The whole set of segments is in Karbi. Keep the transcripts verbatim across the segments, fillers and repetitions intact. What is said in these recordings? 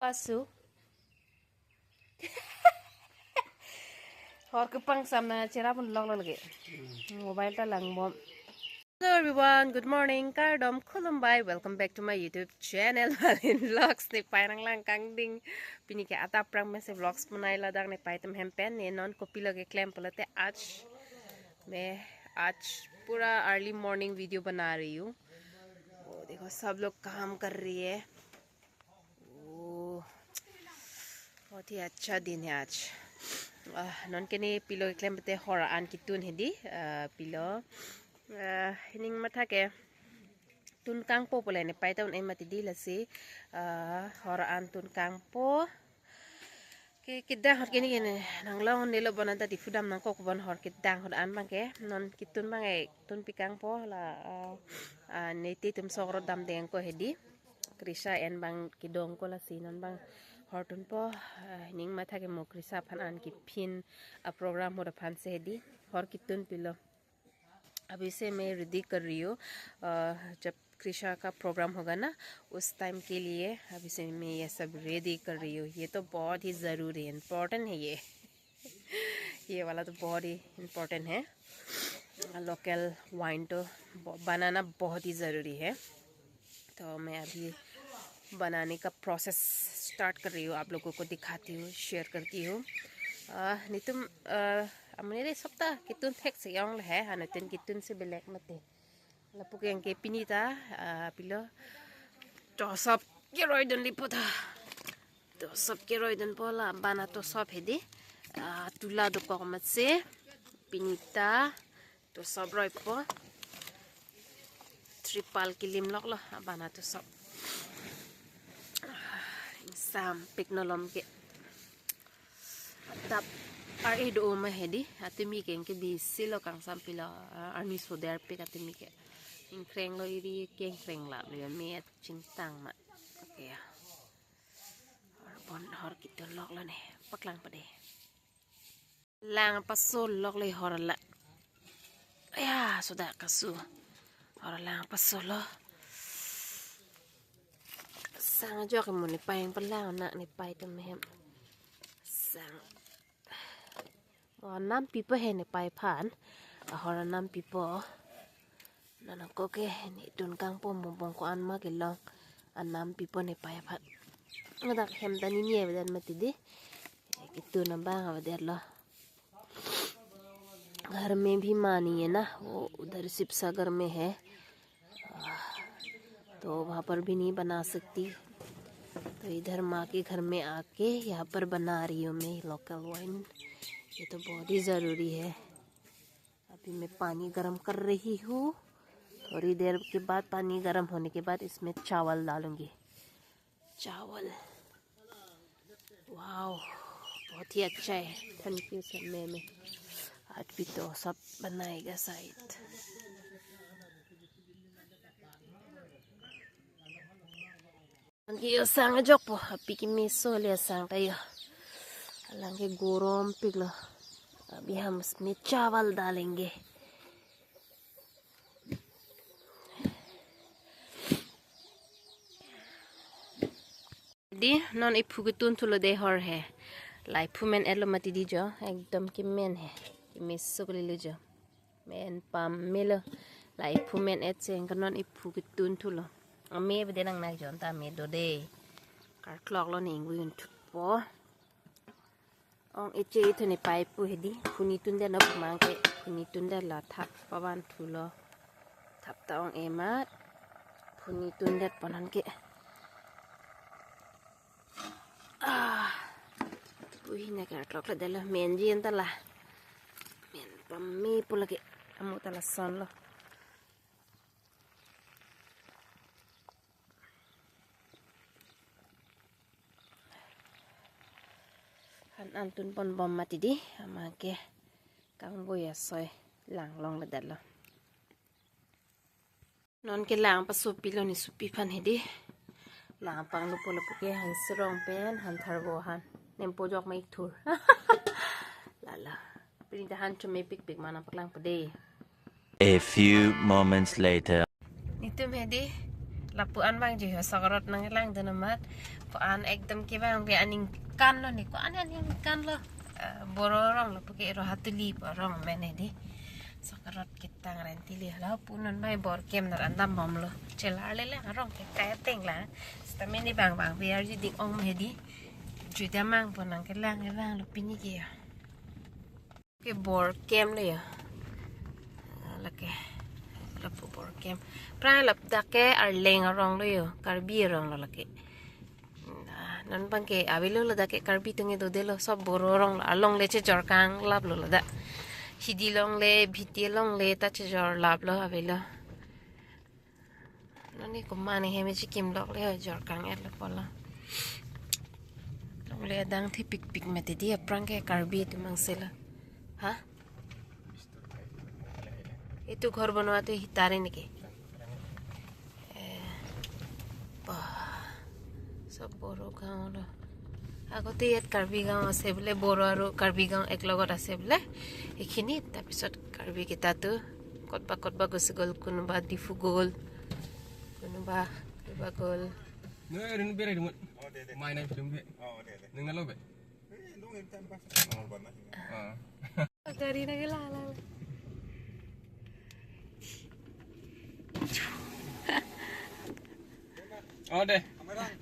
Asu. Hor kepangsam na cherap un lok lo lagi. Mobile ta langbom. Hello everyone, good morning, kardom, khulumbai, welcome back to my YouTube channel, Malin Vlogs. Nepei nanglang kangding, pini ke adap prang mesen vlogs punai ladak nepei atum hem pen, ne non kopilo keklem pulote, आज मैं आज पूरा early morning video बना रही हूँ। वो देखो, सब लोग काम कर रही है। ओ, बहुत ही अच्छा दिन है आज। Ah, non ke nepilo keklem pute hor an ketun hedi, ah, pilo, ah, ning matha ketun kangpo pule nepei ta un-e mati di lasi, ah, hor an tun kangpo. Ke kedang ahut ke ne ke ne nanglong nelo bon anta di pudam nangkok bon hor kedang ahut an abang ke non ketun abang ke tunpi kangpo la, ah, ah, neti atum sok rot damde angko hedi. Krisha en abang kedong ko lasi non abang hor tunpo, ah, ning matha ke mo Krisha aphan an kephin a program ahut aphan si hedi hor ketun pilo. अभी से मैं रेडी कर रही हूँ। अ, जब कृषा का प्रोग्राम होगा ना, उस टाइम के लिए अभी से मैं ये सब रेडी कर रही हूँ। ये तो बहुत ही ज़रूरी है, इम्पोर्टेंट है ये। ये वाला तो बहुत ही इम्पोर्टेंट है। लोकल वाइन तो ब-, बनाना बहुत ही ज़रूरी है। तो मैं अभी बनाने का प्रोसेस स्टार्ट कर रही हूँ, आप लोगों को दिखाती हूँ, शेयर करती हूँ। Ah, netum, ah, amene re sokta ketun thek si ong le he, ha netum ketun si belek mati. Lapu ke angke pini ta, ah, pilo tosop keroi dunlipo ta. Tosop keroi dunpo la bana tosop hedi. Ah, tula dokok amatsi pini ta tosop roipo. Tripal kilim lok lo, abana tosop. Ingsampik nolom ke. Adap ar-e do ma hedi, atimi ke angke bisi lo kangsam pilo, ah, arni soder pik atimi ke. Ingkreng lo iri ke ingkreng lap lo ya, me chingtang ma. Oke ya. Hor bon hor ketun lok lo ne, paklang pade. Lang paso lok le hor la. Ya, sudah kasu. Hor lang paso lo. Sang ajok mo nepei nangpalang na nepei atum hem. Sang. Mo nampipo he nepei aphan. Ahor nampipo. Nonke ke ne tun kangpo mo bong ko-an ma kelong. An nampipo nepei aphan. Ngadak hem ta nini avedet mati di. Ketun abang avedet lo. घर में भी माँ नहीं है ना, वो उधर शिवसागर में है। तो वहाँ पर भी नहीं बना सकती। तो इधर माँ के घर में आके यहाँ पर बना रही हूँ मैं लोकल वाइन। ये तो बहुत ही ज़रूरी है। अभी मैं पानी गरम कर रही हूँ, थोड़ी देर के बाद, पानी गरम होने के बाद इसमें चावल डालूंगी। चावल, वाओ, बहुत ही अच्छा है। थैंक यू सर, मैं, मैं आज भी तो सब बनाएगा शायद। Angke yo sang ajokpo, api kemeso le sang ta yo. Alang ke gorom pik lo. अभी हम इसमें चावल डालेंगे। Di non iphu ketun thulo de hor he. La iphu men-et lo mati di jo, ekdom kemen he. Kemeso kali lo jo. Men pame lo. La iphu men-et si angke non iphu ketun thulo. Ame bede nang nai jon ta ame do de. Karklok lo ne ingwi un thupo. Ong-e che thu nepei pu hedi. Phuni tundet lo pu ma angke. Phuni tundet lo thap pavan thulo. Thap ta ong-e mat. Phuni tundet pon anke. Ah. Puhi na karklok lo det lo, menji anta la. Men pame pu lake, amo ta lason lo. Han an tun pon bom mati di, amat ke kangboi asoi lang longledet lo. Non ke lang paso pilo ne supi aphan hedi. Lang panglo po lapu ke han serong pen han tharvo han. Nempo jok ma ik thur. Lala. Pini ta han chome pikpik ma nangpaklang pade. A few moments later. Netum hedi. Lapu-an abang jo, Sokarot nangkelang dun amat. Ko-an ekdom ke abang pi aningkan lo ne, ko-an aningkan lo. Eh, Boro arong lo, puke Rohatuli pu arong amen hedi. Sokarot ketang rentili, lapu non bai bor kem nar an dambomlo. Chelar le lang arong ke kai ateng lang. Seta meni abang abang pi arju dik ong hedi. Juda mang po nangkelang kelang lo pini ke ya. Ke bor kem le ya. Ah, lake. Lapu bor kem. Aphrang ladak ke Arleng arong lo yo. Karbi arong lo lake. Ah, non abang ke avelo ladak ke Karbi atum ke dodelo, sob Boro arong lo. Along le chejor kanglap lo ladak. Hidi along le, Bhiti along le ta chejor lap lo avelo. Non ne komat ne hem chikim lok le jor kang-et lo pulo. Longle adang thepikpik mati di, aphrang ke Karbi atum angselo. Ha? Itu ghor banwa tu hitar ini ke. Eh, bah. Sob Boro gaon lo. Agote iyat Karbi Anglong ase bole, Boro aru Karbi Anglong eklogot ase bole. Ekhini, tarpisot Karbi kita tu kotba kotba gusi gol, kunuba Diphu gol, kunuba, kunuba gol. Nung rin bere rimut. Mai nai film be. Nung nalo be. Ah. Gari na gala la. Oh, deh.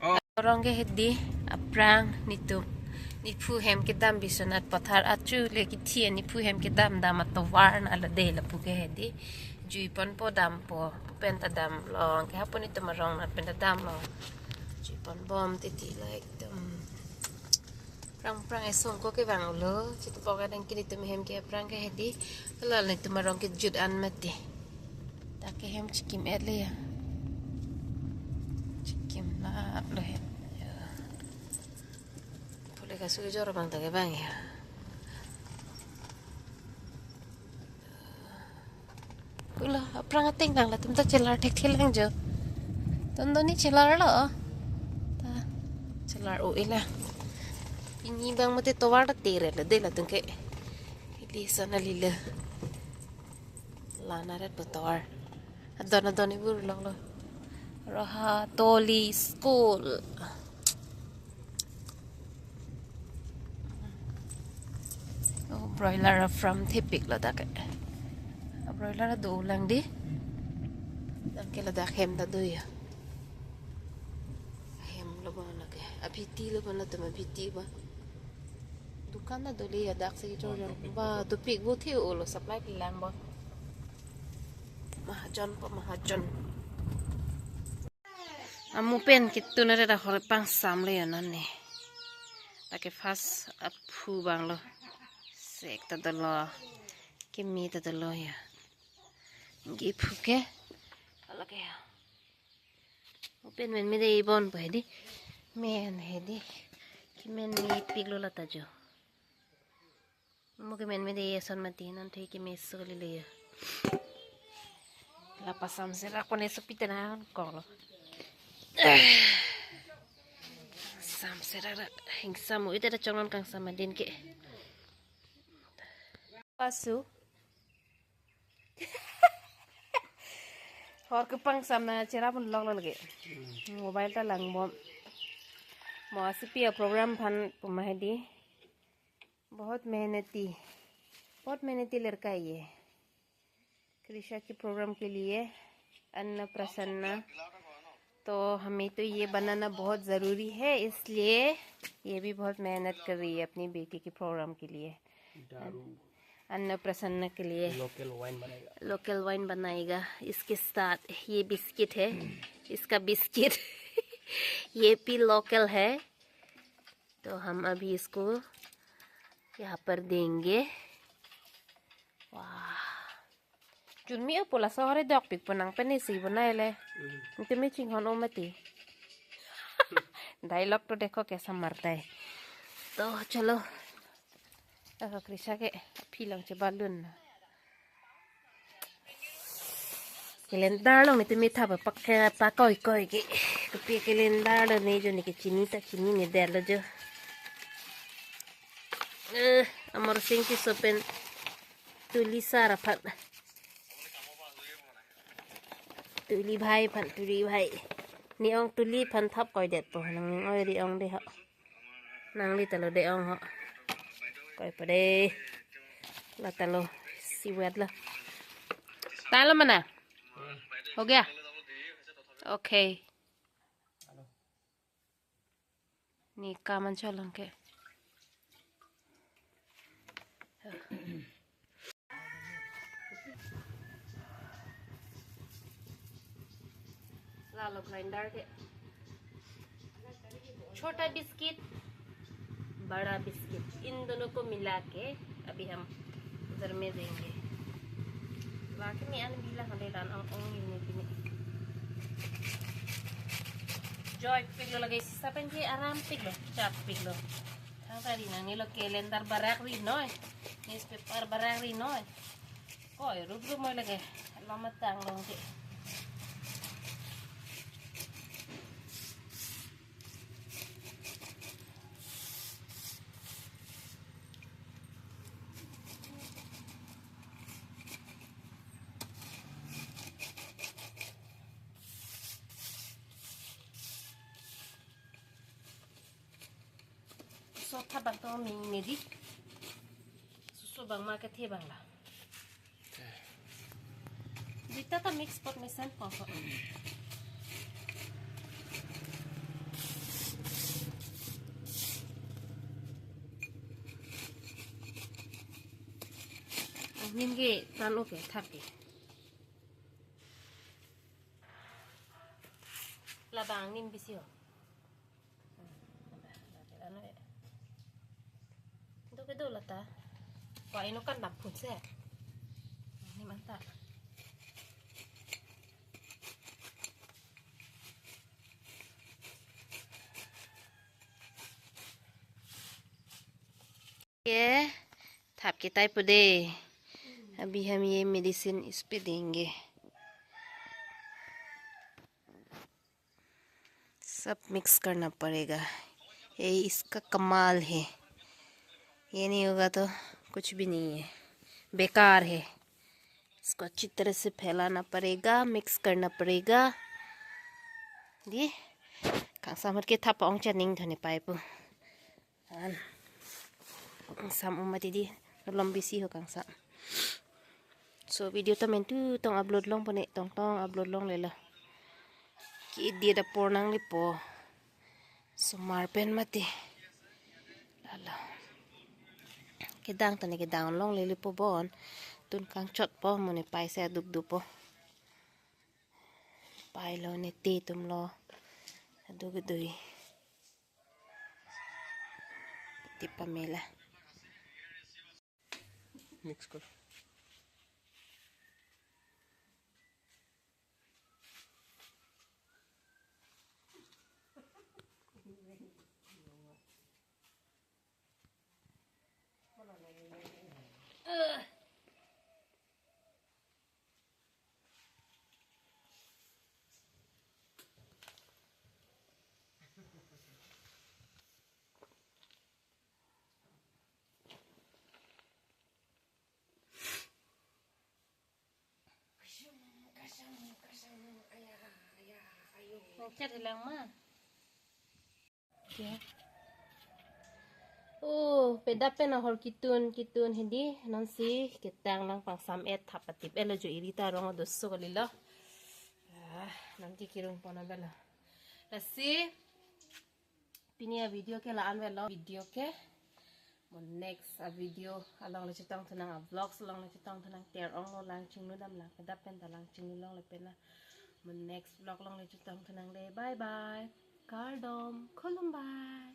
Oh. Arong ke hedi, aphrang netum, nephu hem kedam Biswanath Pathar achu le kithi nephu hem kedam dam atovar na la de lapu ke hedi. Jui ponpo dampo, pen ta damlo, ke hapu netum arong nat pen ta damlo. Jui ponbom titi lo ekdom. Aphrang aphrang esong ko kevang ulo, chitupok adang ke netum hem ke aphrang ke hedi, la netum arong kejut an mati. Dak ke hem chikim-et le ya. Chikim lap lo hem. Ya. Pule kasu kejor abang dak ke abang ya. Ula, aphrang ateng lang latum ta chelar thekthe lang jo. Ton doni chelar lo. Ta chelar o ila. Pini abang mate tovar ta tere le de latum ke. Ili sana lila. Lana ret po tovar. Adon adon ibur long lo. Rohatuli school. Oh, broiler farm thepik lo dak ke. Ah, broiler do lang di. Dak ke ladak hem ta do ya. Hem lo ba lake. Abhiti lo ba latum abhiti ba. Dukan ta do le ya dak si chor chor. Ba dopik bo the ulo supply pi lang ba. Mahajon po mahajon. Amu pen ketun are dak hor pangsam lo ya non ne. Lake first aphu abang lo. Sek ta dolo. Keme ta dolo ya. Ke phu ke. Lake ya. Amu pen men me de ibon po hedi. Men hedi. Kemen mepik lo lata jo. Mo kemen me de eson mati non thei keme so le le ya. La pasam serak pone so pitena konglo. Sam serak rat hingsam mo ite da chongnon kangsam adin ke. Pasu. Hor kepangsam na cherap un lok lo lagi. Mobile ta langbom. Mo asipi a program aphan puma hedi. बहुत मेहनती, बहुत मेहनती लड़का है ये। कृषा की प्रोग्राम के लिए अन्नप्राशन, तो हमें तो ये बनाना बहुत ज़रूरी है, इसलिए ये भी बहुत मेहनत कर रही है अपनी बेटी की प्रोग्राम के लिए। दारू। अन्नप्राशन के लिए लोकल वाइन बनाएगा। लोकल वाइन बनाएगा। इसके साथ ये बिस्किट है, इसका बिस्किट, ये भी लोकल है। तो हम अभी इसको यहाँ पर देंगे। Wah. Junmi o pula sohore dok pik punang pene si bonai le. Hmm. Nte me chinghon o mati. Dialogue to dekho kaisa marta hai. To chalo. Ako Krisha ke aphi along chebalun. Calendar along nelitum methap apak ke pakoi koi ke. Kopi calendar lo ne jo ne ke chini ta chini ne der lo jo. Eh, Amar Singh keso pen Tuli sir aphan. Tuli bhai aphan, Tuli bhai. Ne ong tuli aphan thap koidet po, nangning oi ri ong de ho. Nangli ta lo de ong ho. Koi po de. La ta lo, siwet lo. Ta lo mana? Ho gaya? Okay. Ne kam an cholong ke. La lo grinder ke. छोटा बिस्किट, बड़ा बिस्किट, इन दोनों को मिला के अभी हम घर में देंगे। Lake ne an bila hande lan ong ong ini bini. Joy pik lo lake sisa pen ke aram pik lo, chap pik lo. Thangta ri nang ne lo calendar barak ri noi, newspaper barak ri noi. Koi rup rup moi lake, lama tang long ke. So tha bang to ming medi. Susu bang ma kethe bang la. Dita ta mix pot mesen po ho. Ning ke tan oke thap ke. Labang ning bisi ho. Ano eh. Itu ke dulu ta. Wah, ini kan dapur sih. Ini mantap. ये थाप के टाइप दे। अभी हम ये मेडिसिन इस पे देंगे। सब मिक्स करना पड़ेगा। ये इसका कमाल है, ये नहीं होगा तो कुछ भी नहीं है, बेकार है। इसको अच्छी तरह से फैलाना पड़ेगा, मिक्स करना पड़ेगा। Di, kangsam ahut ke thap ong chaning thani paipo. An. Kangsam um mati di, lom bisi ho kangsam. So video ta mentu tong upload longpo ne, tong tong upload longlelo. Ke-edit apor nanglipo. Somar pen mati. Lalo. Kedang ta ne kedang longlelo po bon. Tun kangchotpo mo ne pai se aduk dupo. Pai lo ne te tum lo. Aduk dui. Tipa mela. Mix कर। Nangchat hilang ma. Ya. Oh, pedap pen ahor kitun, kitun hedi, nonsi ketang nangpangsam et thap atip elo jo iri ta rong adoso kalilo. Ah, nonke kirung pon abelo. Lasi, pini avideo ke la-an velo, video ke. Mo next avideo along le chetong thunang, avlogs along le chetong thunang, terong lo lang chinglu dam lang, kedap pen ta lang chinglu longle pen na. Mo next vlog along le chetong thunang le. Bye bye. Kardom. Khulumbai.